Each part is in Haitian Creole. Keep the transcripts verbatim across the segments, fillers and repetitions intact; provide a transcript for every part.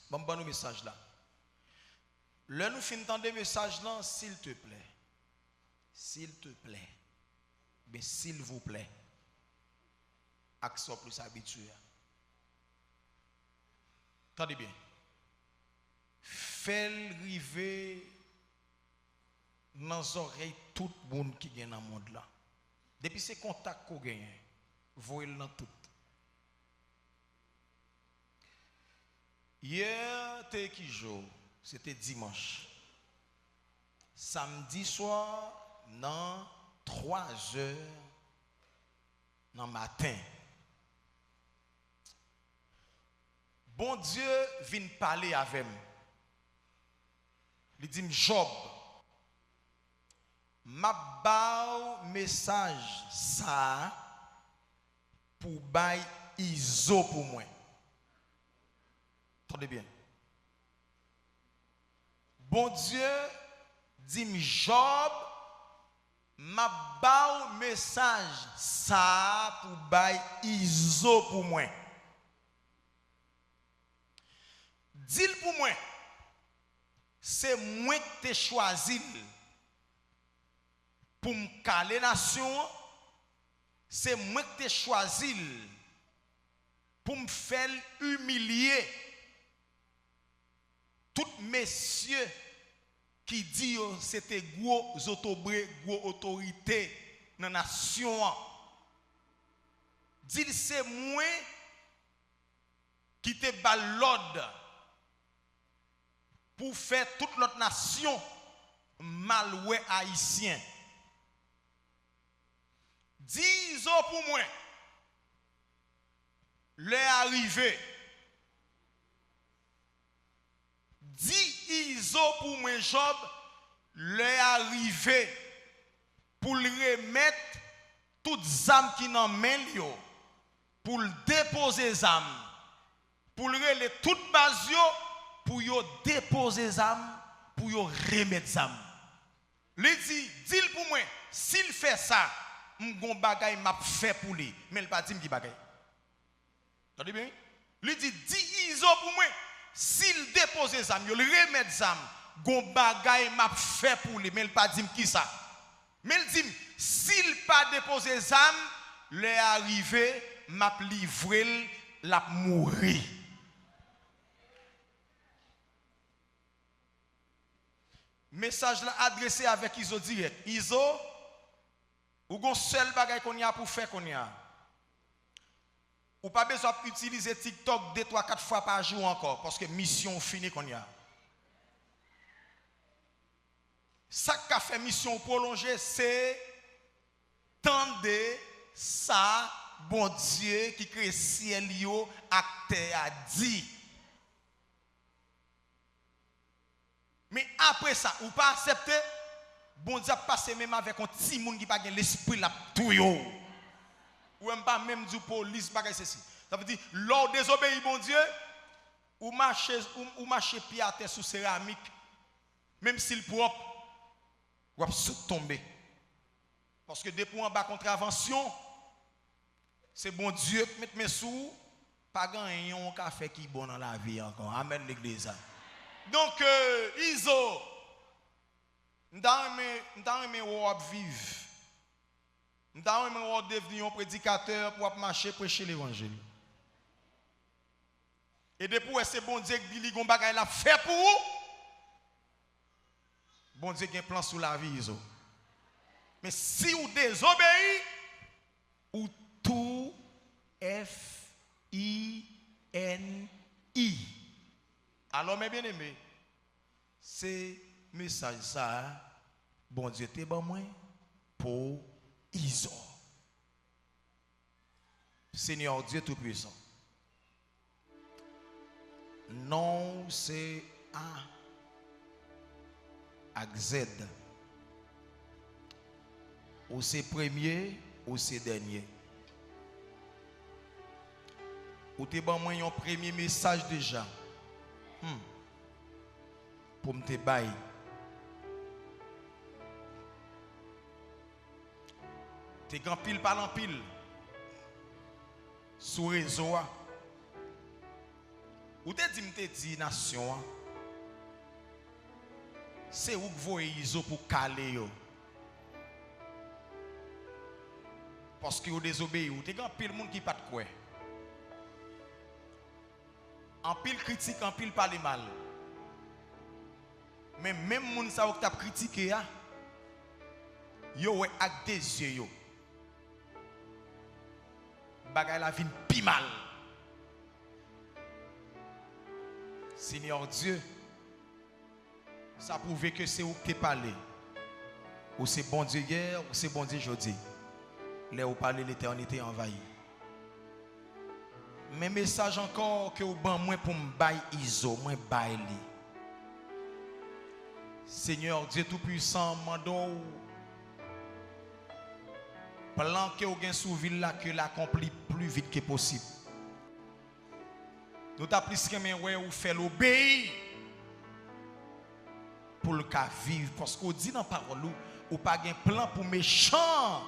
Ban m ban nou mesaj la. Lè nou fin tande mesaj lan, silteplè, silteplè, ben silvouplè, ak sa w plis abitye a. Tande byen. Fè l rive nan zòrèy tout moun ki gen nan mond lan. Depi se kontak ke w genyen, voye l nan tout. Yè te ki jou? Se te dimanch. Samdi swa nan twa zè nan maten. Bondye vin pale avè m. Li di m, Jòb, m ap ba w mesaj sa a pou w bay Izo pou mwen. Tande byen. Bondye di m, Jòb, m ap ba w mesaj sa a pou w bay Izo pou mwen. Di l pou mwen, se mwen k te chwazi l pou m kale nasyon an, se mwen k te chwazi l pou m fè l imilye tout mesye ki di yo se te gwo zotobre, gwo otorite nan nasyon an. Di l se mwen ki te ba l lòd pou fè tout lòt nasyon mal wè Ayisyen. Di Izo pou mwen, lè a rive. Di Izo pou mwen, Jòb, lè a rive pou l remèt tout zam ki nan men l yo, pou l depoze zam, pou l rele tout baz yo, pou yo depoze zam, pou yo remèt zam. Li di, di l pou mwen, si l fè sa, m gon bagay m ap fè pou li. Men l pa di m ki bagay. Tande byen, wi. Li di, di Izo pou mwen, si l depoze zam yo, l remèt zam, gon bagay m ap fè pou li, men l pa di m kisa. Men l di m, si l pa depoze zam, lè a rive, m ap livre l, l ap mouri. Mesaj la adrese avèk Izo dirèk. Izo, ou gon sèl bagay kounye a pou w fè kounye a. Ou pa bezwen ap itilize TikTok de, twa, kat fwa pa jou ankò, paske misyon w fini kounye a. Sa k ka fè misyon w pwolonje, se tande sa Bondye ki kreye syèl yo ak tè a di. Men apre sa, ou pa aksepte, Bondye ap pase menm avèk yon timoun ki pa gen lespri, l ap touye w. Ou wè, m pa menm di w polis, bagay sesi. Sa vle di, lè w dezobeyi Bondye, ou mache, ou, ou mache pye atè sou seramik, menm si l pwòp, w ap sot tonbe. Paske depi w anba kontravansyon, se Bondye k met men sou ou, pa gen anyen w ka fè ki bon nan lavi ankò. Amèn, legliz la. Donk, euh, Izo, m ta renmen, m ta renmen wè w ap viv. M ta renmen wè w devni yon predikatè pou w ap mache preche levanjil. E depi w wè se Bondye k di li gon bagay l ap fè pou ou, Bondye gen plan sou lavi Izo. Men si w dezobeyi, ou tou F I N I. Alò, mè byeneme, se mesaj sa a Bondye te ban mwen pou Izo. Senyè Dye Toupisan, non w se A ak Z. Ou se premye, ou se dènye. Ou te ban mwen yon premye mesaj deja. Hmm. Pou m te bay. Te gen anpil pale anpil sou rezo a. Ou te di m te di nasyon an, se ou k voye Izo pou kale yo. Paske yo dezobeyi w. Te gen anpil moun ki pa t kwè. Anpil kritik, anpil pale mal. Men menm moun sa yo k t ap kritike a, yo wè ak de zye yo. Bagay la vin pi mal. Senyè Dye, sa pwouve ke se ou ki te pale. Ou se Bondye yè, ou se Bondye jodi. Lè ou pale, letènite anvayi. Men mesaj ankò ke ou ban mwen pou m bay Izo, mwen bay li. Senyè Dye Toupisan, m mande w, plan ke w gen sou vil la, ke l akonpli pli vit ke posib. Nou ta plis renmen wè ou fè l obeyi pou l ka viv, paske w di nan pawòl ou, ou pa gen plan pou mechan an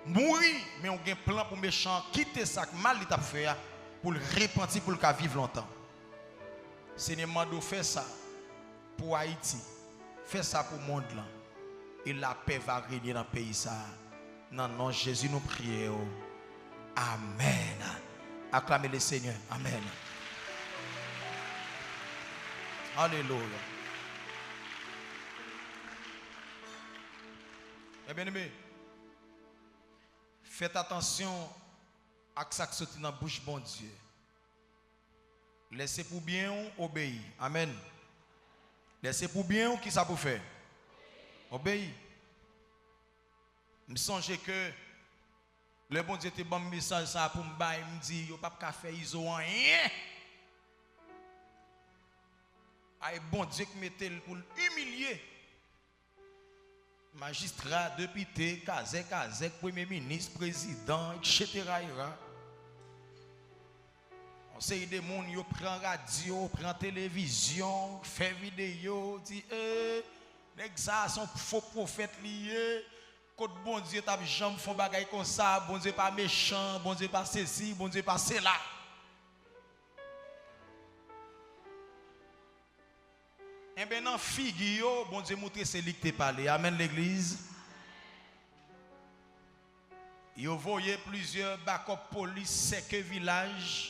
mouri, men w gen plan pou mechan an kite sa k mal li t ap fè a, pou l repanti, pou l ka viv lontan. Senyè, m mande w fè sa pou Ayiti, fè sa pou mond lan, e lapè va renye nan peyi sa a. Nan non Jezi nou priye w. Amèn. Aklame le Senyè. Amèn. Alelouya. Mè byeneme, fèt atansyon ak sa k soti nan bouch Bondye. Lè se pou byen w, obeyi. Amèn. Lè se pou byen w, kisa pou fè? Obeyi. M sonje ke lè Bondye te ban m mesaj sa a pou m bay, m di, yo p ap ka fè Izo anyen. A, e Bondye k mete l pou l imilye majistra, depite, kazèk, kazèk, premye minis, prezidan, etsetera, etsetera. Yon seri de moun, yo pran radyo, pran televizyon, fè videyo, di, e, nèg sa a se yon fo pwofèt li ye. Kot Bondye t ap janm fè yon bagay konsa? Bondye pa mechan, Bondye pa sesi, Bondye pa sela. Enben, nan figi yo, Bondye moutre se li ki te pale. Amèn, legliz. Yo voye plizyè bakòp polis sèke vilaj.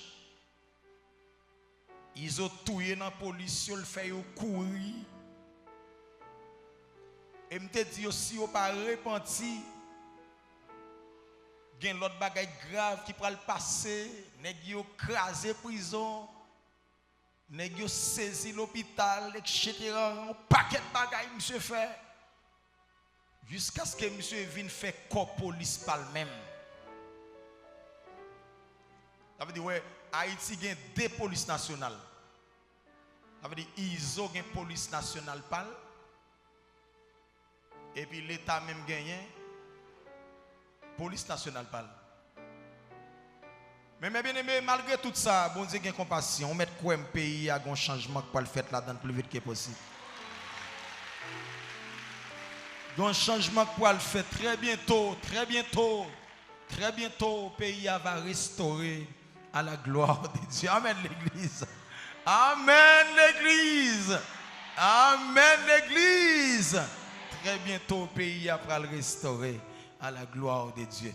Izo touye nan polis yo, l fè yo kouri. E m te di yo, si yo pa repanti, gen lòt bagay grav ki pral pase. Nèg yo kraze prizon. Nèg yo sezi lopital, etsetera. Yon pakèt bagay misye fè. Jiskaske misye vin fè kò polis pa l menm. Sa vle di, wè, Ayiti gen de polis nasyonal. Sa vle di, Izo gen polis nasyonal pa l. Epi Leta menm genyen polis nasyonal pa l. Men, mè byeneme, malgre tout sa, Bondye gen konpasyon. Ou mèt kwè m, peyi a gon chanjman k pral fèt ladan l pli vit ke posib. Gon chanjman k pral fèt trè byento, trè byento. Très bientôt, peyi a va restore à la gloire de Dieu. Amèn, legliz. Amèn, legliz. Amèn, legliz. Très bientôt, peyi a pral restore à la gloire de Dieu.